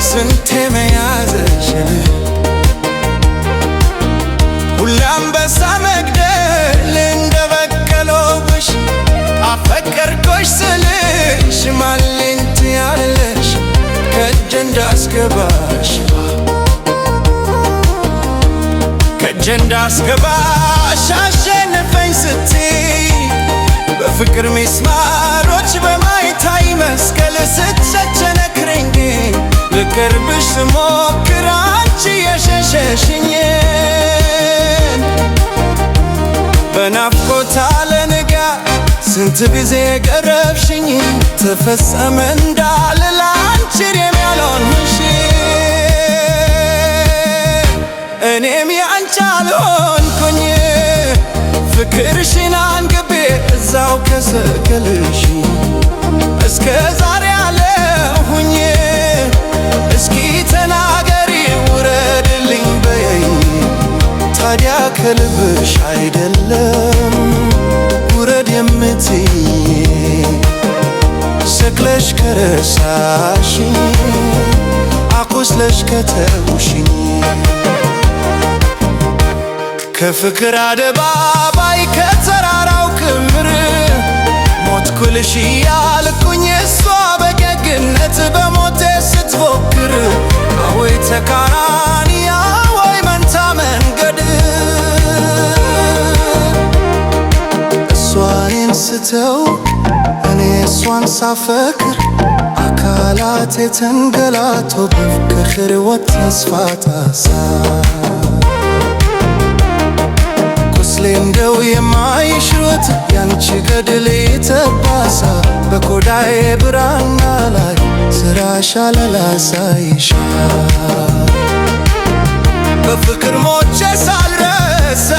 ስንቴ መያዝሽን፣ ሁሌ አንበሳ መግደል እንደ በቀሎብሽ፣ አፈቀርኩሽ ስልሽ ማለኝ ትያለሽ ከእጄ እንዳስገባሽ፣ ከእጄ እንዳስገባሽ፣ አሸንፈኝ ስትይ በፍቅር ሚስማሮች በማይታይ መስቀል ስትቸነክረኝ፣ ልቀርብሽ ስሞክር አንቺ የሸሸሽኝ፣ በናፍቆት አለንጋ ስንት ጊዜ ቀረብሽኝ፣ ተፈጸመ እንዳልል አንቺ እኔም ያልሆንሽ፣ እኔም ያንቺ አልሆንኩኝ፣ ፍቅርሽን አንግቤ እዛው ከሰቀልሽ እስከ ዛሬ አለሁኝ። እስኪ ተናገሪ፣ ውረድልኝ በይኝ፣ ታዲያ ከልብሽ አይደለም ውረድ የምትይኝ? ሰቅለሽ ከረሳሽኝ፣ አቁስለሽ ከተውሽኝ፣ ከፍቅር አደባባይ ከተራራው ክምር ሞትኩልሽ እያልኩኝ እሷ በጀግነት በሞቴ ስትፎክር፣ አወይ ተቃራኒ፣ አወይ መንታ መንገድ። እሷ እኔን ስተው እኔ እሷን ሳፈቅር፣ አካላቴ ተንገላቶ በፍቅር ሕይወት ተስፋ ታሳ፣ ቁስሌ እንደው የማይሽሩት ያንቺ ገድል የተባሳ፣ በቆዳዬ ብራና ላይ ስራሽ አለላሳይሻ፣ በፍቅር ሞቼ ሳልረሳ።